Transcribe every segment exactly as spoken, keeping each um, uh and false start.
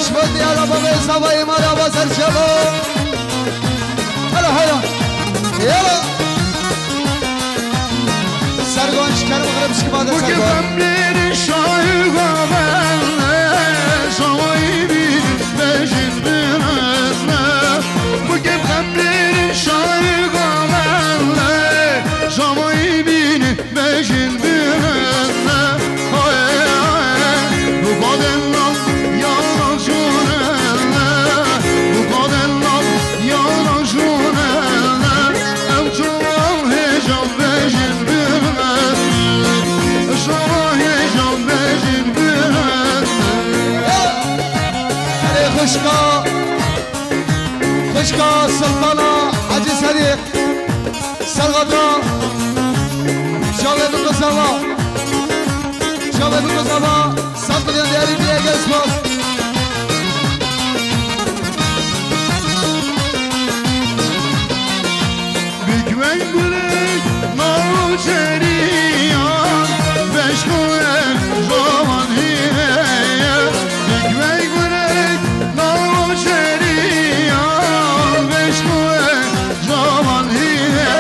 Şifa diyara bavê zavayê mala va ser şeva. Hela, hela. Yala. Sergon şikerim xirib şikibade sergon. Bugün ben bir şair gavenle, zavayı bir mecin bilenle. Bugün ben bir şair gavenle, zavayı bir Mecin bilene, ay, ay, bu kadınlar yalan söyleme, bu kadınlar yalan söyleme. Ev çoğal heyecan mecin bilene, sana heyecan mecin bilene. Ey xuşka, xuşka Sultana Hacı Sadiq. Sergada. Çavê biko zava. Çavê biko zava. Sed milyon değeri bile gel spas. Bigweng gulek navçeriyan, beşkoyek zaman heye. Bigweng gulek navçeriyan, beşkoyek Zaman heye,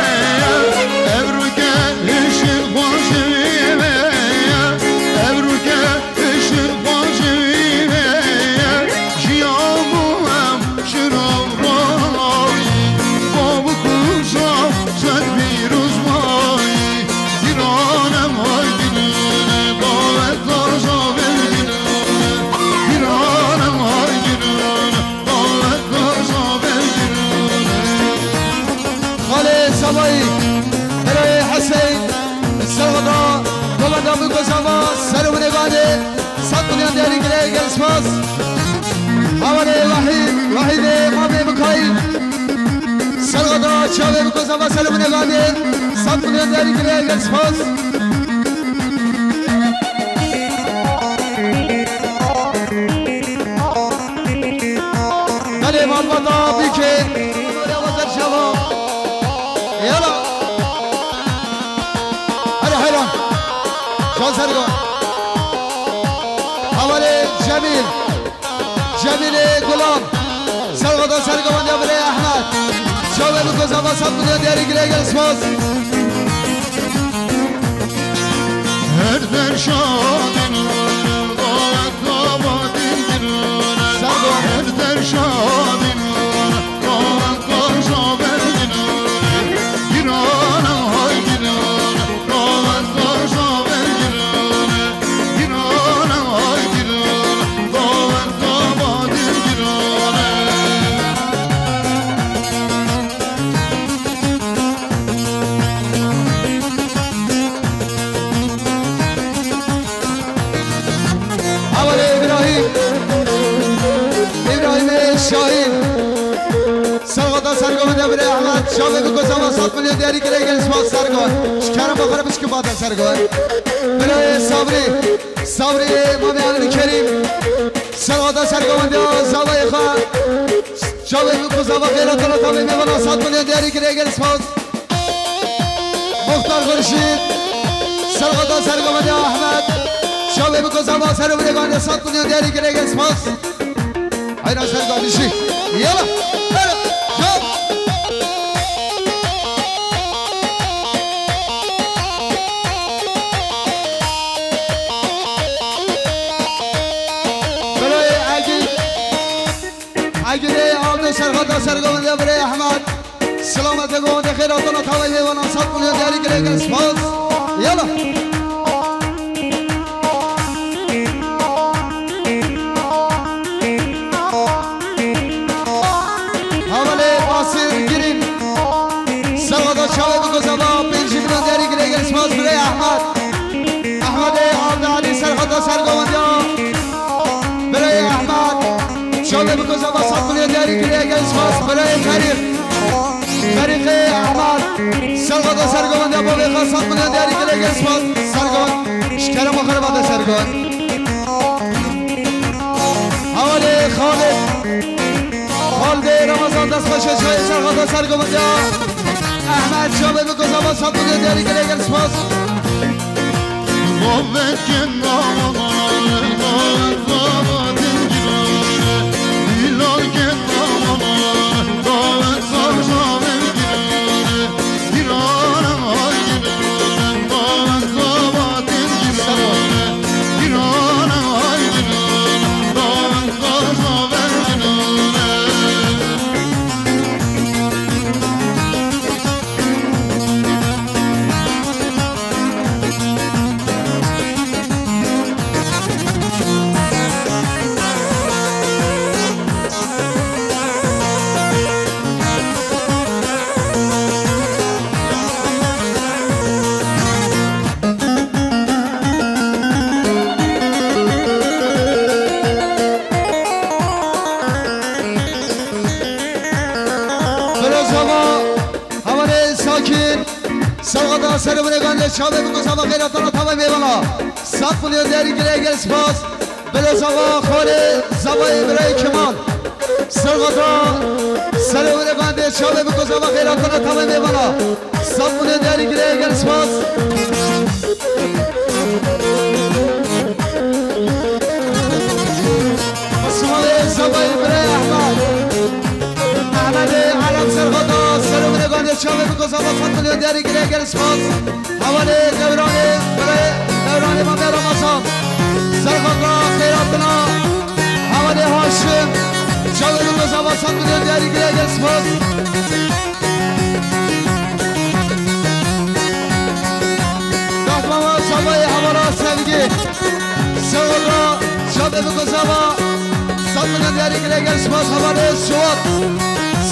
evruke işin xweşiye, evruke işin xweşiye, jiyan bû em şirin ronayî, bo bi kuza sen pîroz mayî, giranem hay gilûne, dawet taza ver gilûne, giranem hay gilûne. Xalê Zavayî, Birayê Heseyîn, Serwada, Govenda Miko Zava, Serwinê Ganê, sed milyon değeri gireye gel spas. Havalê Wahî, Wahîdê, Mamê Mikayîl, Serwada, Çavê Miko Zava, Serwinê Ganê, sed milyon değeri gireye gel spas. Belê malbata bîkê. Nûrê Wezir Şeva. Yala. Hadi heyran. Can Sergo. Havalê Cemîl. Cemîlê Gulan. Sergoda Sergo wende birê Ehmed. Çavê bi kozava sed milyon değeri gire gel spas. Her der şadin, davet davat dingin. Sergo. Her der şadin, Havalê Îbrahîm. Îbrahîmê Şahîn. Sergoda Sergo wende birê Ehmed. Çavê bi kozava sed milyon değeri gire gel spas Sergo. Şikerim bakırım şikibade Sergo. Birayê Sabrî. Sabrî Mamê Elî Kerîm. Sergoda Sergo wende zavayê xwe. Çavê bi kozava xêra tala tavê mêvana sed milyon değeri gire gel spas. Muxtar Xurşîd, Sergoda Sergoda Ehmed, Çavê bi kozava ser û birêgan de sed milyon değeri gire gel spas. Hayran Sergo dişi. Yala. Yala. Yala. Birayê Egî. Egî de aldı Sergoda Sergo wende birê Ehmed. Selamet ego de xêr hatana tavayê mêvanan sed milyon değeri gire gel spas. Yala. Havalê Basir Girîn. Sergoda Çavê bi kozava pêncî milyon değeri gire gel spas birê Ehmed. Ehmedê Abdalî Sergoda Sergo wende. Birayê Ehmed. Çavê bi kozava sed milyon değeri gire gel spas. Birayê Ferîq. Ferîqê Ehmed. Sergoda Sergo wende bavê xwe sed milyon değeri gire gel spas. Sergo. Şikerim xirabade Sergo. Havalê Xalid. Xalidê Ramazan dest xweşe çayê Sergoda Sergo wende. Ehmed Çavê bi kozava sed milyon değeri gire gel spas. Muhabbet kendine, muhabbet baba dingin. Serê binê gandê çavê biko zava xêratana tavay mêvana. Sed milyon diyarî girê gel spas. Bilo zava xalê zavayê birayê Kemal. Serxata serê binê gandê çavê biko zava xêratana tavay mêvana. Sed milyon diyarî girê gel spas. Smalê zavayê birayê Ehmed. Ehmedê Elem Serxata serê binê gandê çavê biko zava sed milyon diyarî girê gel spas. Hevalê Dewranê, birê Dewranê Mame Ramazan. Serxata xêratina. Hevalê Haşim. Çavê biko zava sed milyon diyarî girê gel spas. Kahraman zavayê hevala Sevgi. Serxata çavê biko zava. Sed milyon diyarî girê gel spas hevalê Suat.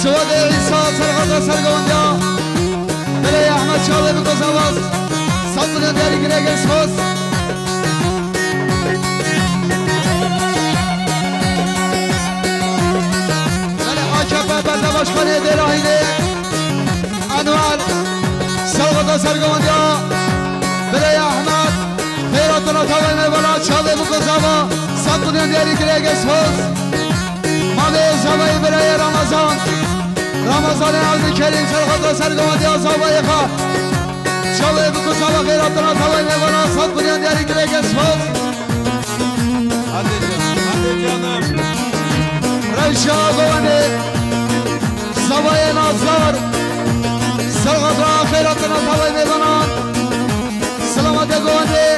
Suatê Îsa Serxata sergewendiya. Belê Ehmed çavê biko zava. Sed milyon diyarî girê gel spas. Belê A K P Belediye Başkanı Dêrahînê Enwer. Serxata sergewendiya. Belê Ehmed. Xêratana tavay mêvana çavê biko zava. Sed milyon diyarî girê gel spas. Mavê zavayê birayê Ramazan. Ramazanê Abdülkerim serxata sergewendiya zavayê xwe. Çavê biko zava xêratana tavay mêvana sed milyon diyarî girê gel spas. Hadi canım, hadi canım. Rewşa govendê zavayê Nazar. Serxata xêratana tavay mêvanan. Selametê govendê.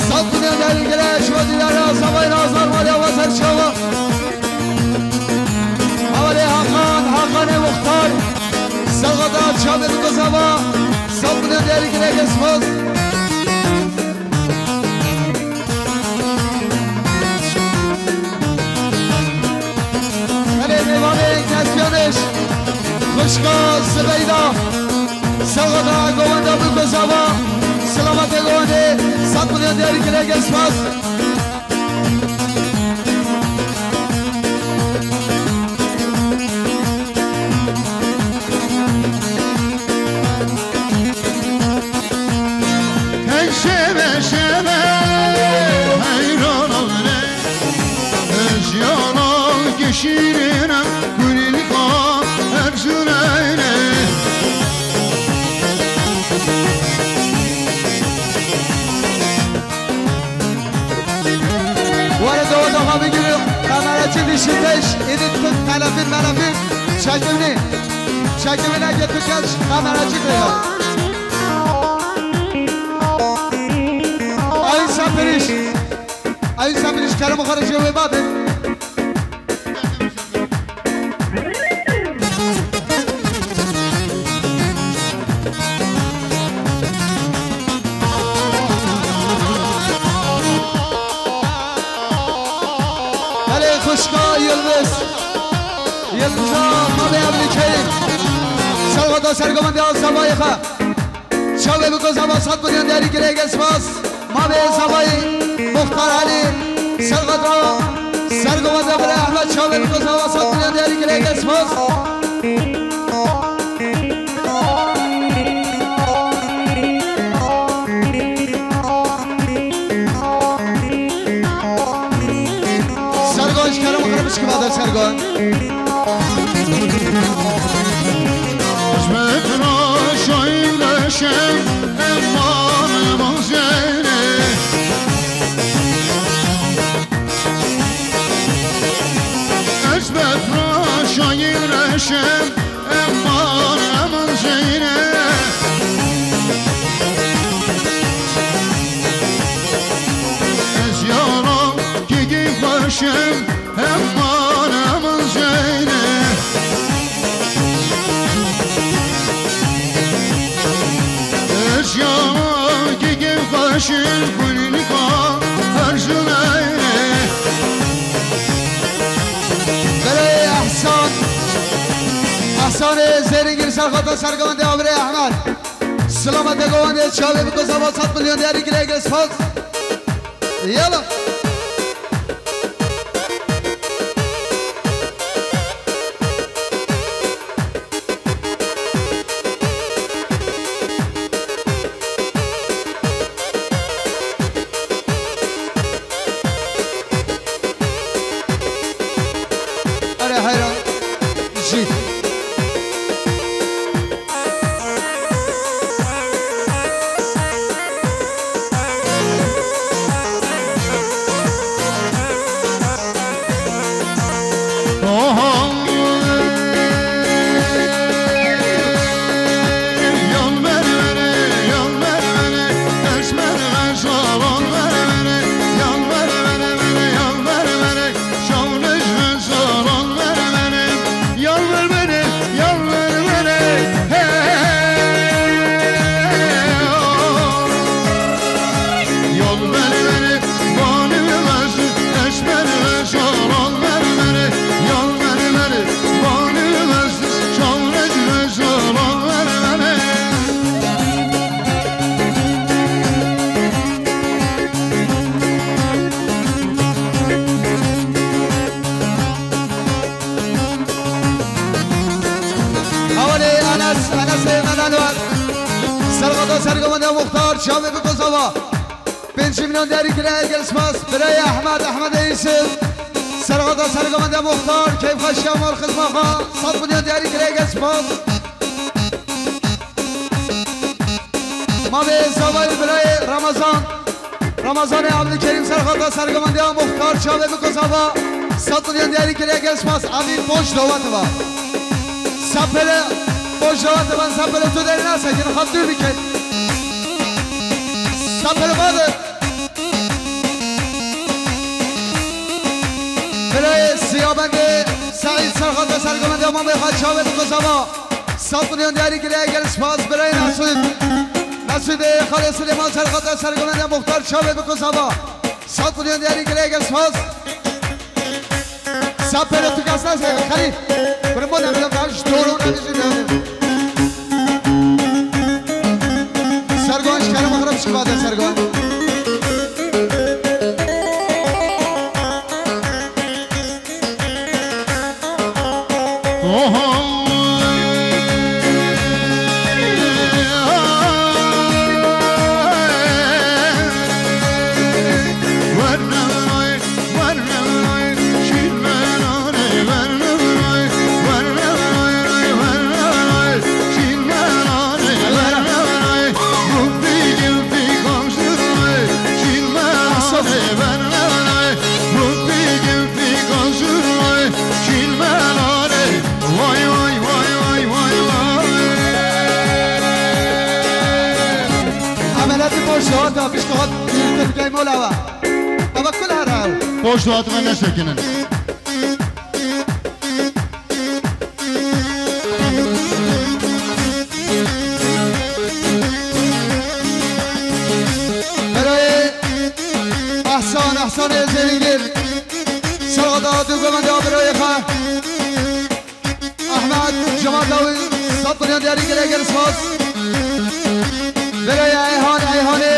Sed milyon diyarî girê şiva diyarî zavayê Nazar malê ava ser çava. Hevalê Hakan, Hakanê Muxtar. Serxata çavê biko zava. Sed milyon diyarî girê gel spas. Belê mêvanê Kesbiyanêş. Xwişka Zibeyda. Serxata govenda biko zava. Selametê govendê. Sed milyon diyarî girê gel spas. Hey şeve şeve heyran oley. Jiyana şîrîn e, gulîka her cûreyne. Were dewa dewa bigire, kameracı dişi teş, idi tut telefon melefon, çekimini, çekimine getir gel, kameracı diyor. Ay sapiriş, ay sapiriş, kerem xarıcı ve babin. Belê xwişka Yildiz. Yildiza Mavê Evlîkeyî. Serxweda sergovendê a zavayê xwe. Çavê biko zava sed milyon diyarî girê gel spas. Mavê zavayî Muxtar Elî. Serxweda sergovendê bile Ehmed çavê biko zava sed milyon diyarî girê gel spas. Sergo, ji kerem xwe re bişkiva der, Sergo. Ez bi tira şayîn reşim, eman, eman Zeynê. Ez bi tira şayîn reşim, eman, eman Zeynê. Ez yara kîkî xweşim, eman, eman Zeynê. Ez yara kîkî xweşim, kulîlka her Zeynê. Belê Ehsan. Ehsanê Zêrîngîr serxweda sergovendê Amirê Ehmed. Silametê govendê çavê biko zava sed milyon diyarî girê gel spas. Yala. Heyran. Jî. Hawalê Enes, Enesê Melenwer. Serxata sergovendiya muxtar, çavê biko zava. Pêncî milyon diyarî kire, gelek spas. Birayê Ehmed, Ehmedê Yusuf. Serxata sergovendiya muxtar, keyfxweşiya mal xizma xwe. Sed milyon diyarî kire, gelek spas. Mavê zavayê birayê Ramazan. Ramazanê Abdülkerim serxata sergovendiya muxtar çavê biko zava. Sed milyon diyarî kiriye, gelek spas. Abî poş dawet va. Sapele poş dawet va, sapele tu derî nase, kin xat dûr bike. Sapele va de. Birayê Siyabendê Seîd serxata sergovendiya mamê xwe çavê biko zava. Sed milyon diyarî kiriye, gelek spas. Birayê Mesûd. Mesûdê xalê Silêman serxata sergovendiya muxtar çavê biko zava. Sed milyon diyarî kiriye, gelek spas. Sapele tu kes nase, xelî. Birmo ne bilem, ben ji doro ne bizim yani. Sergovan, ji kerema xwe re bişkivate Sergovan. Emeleti boş ya, da pişt hat, bir tepkey mola var. Ama kul her her. Boş dua etme, ne şekilin. Birayê Ehsan, Ehsanê Zêlîngir. Serxata du govenda birayê xwe. Ehmed, Cemal Dawî, sed milyon diyarî kiriye, gelek spas. Birayê Eyhan, Eyhanê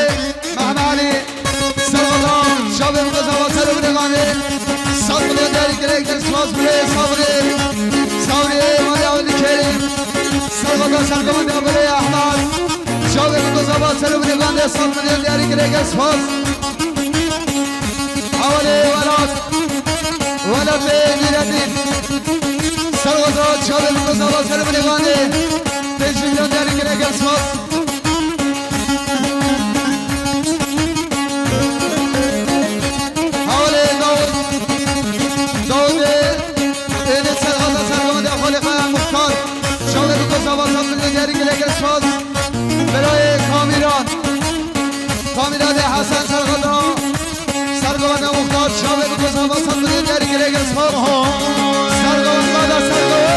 Mehmet Elî. Serxata çavê biko zava ser û binê ganê. Sed milyon diyarî kiriye, gelek spas. Birayê Sabrê, Sabrê Mala Wendî Kerîm. Serxata sergovendiya birayê Ehmed. Çavê biko zava ser û binê ganê. Sed milyon diyarî kiriye, gelek spas. Hawalê welat, welatê Nîredîn. Serxata çavê biko zava ser û binê ganê. Pêncî milyon diyarî kiriye, gelek spas. Hawalê Dawud, Dawudê ênê serxata sergovendiya Xalîqaya Muxtar. Çavê biko zava sed milyon diyarî kiriye, gelek spas. Birayê Kamîran. Kamîranê Hesen serxata sergovenda muxtar çavê biko zava sed milyon diyarî kiriye, gelek spas. Sergovend bada sergovend.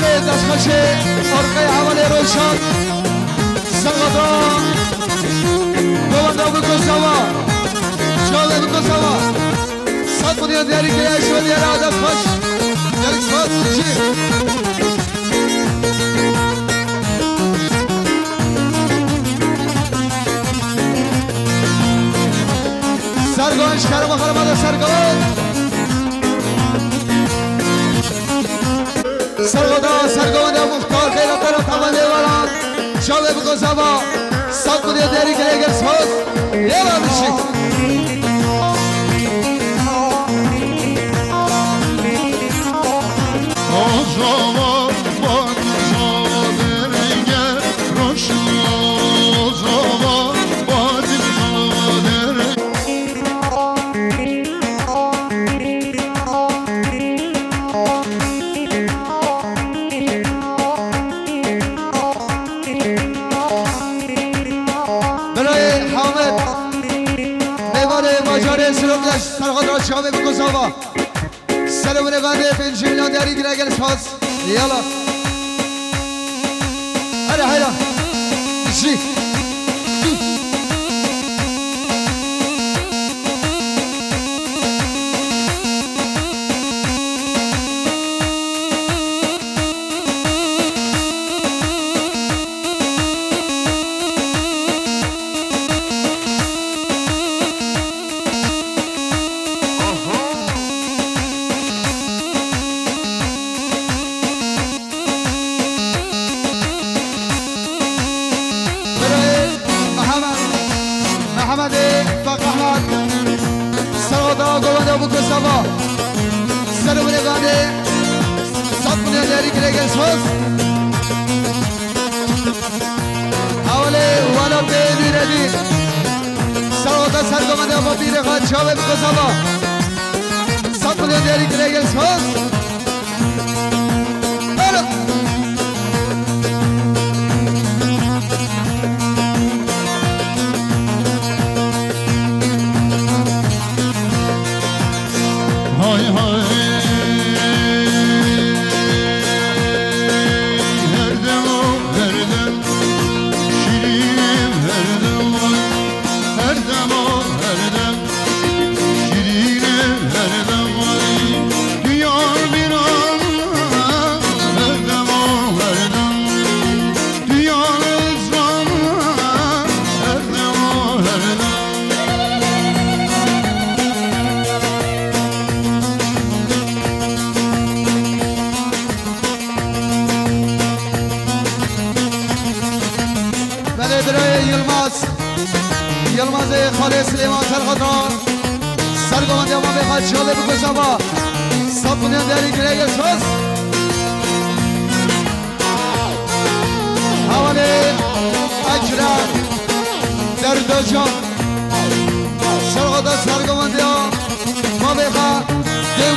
Belê, destxweşê Orqey Hevalê Roşan. Salvador. Govenda biko sava. Çavê biko sava. Sat milyon diyarî kire, şo diyarî adet xweş. Gelek spas. Çi? Sergovind, şerma xerma de Sergovind. Sergoda, Sergovind ya muxtar, xeyra tera tamam eyvallah. Çavê biko sava. Sat milyon diyarî kire, gel spas. Eyvallah, bişi. Rojava, Badizava derenge, Rojava, Badizava derenge. Birayê Hamed, mêvanê bajarê Sirokleş, Serxoda çavê biko sava. Serê binê bandê pêncî milyon diyarî kire, gel spas. Yala. Hadi hayra. Jî. Birayê Mihemed, Mihemedê Fek Ehmed, Serxoda govenda biko sava. Serê binê bandê sat milyon diyarî kire, gel spas. Hawlê welatê Nûreddîn. Serxoda Sergovendê Ava pîrê xwe çavê biko sava. Sat milyon diyarî kire, gel spas. Alo. Hay hay, her dem o, her dem, şîrînim her dem, her dem o, her dem, şîrînim her dem, diyar bir an, her dem o, her dem. Belê birayê Yilmaz. Yilmazê xalê Silêman Serxoda. Sergovendê Ava pîrê xwe çavê biko sava. Sat milyon diyarî kire, gel spas. Hawlê Ekrem Derdocan. Serxoda Sergovendê Ava pîrê xwe. Dêv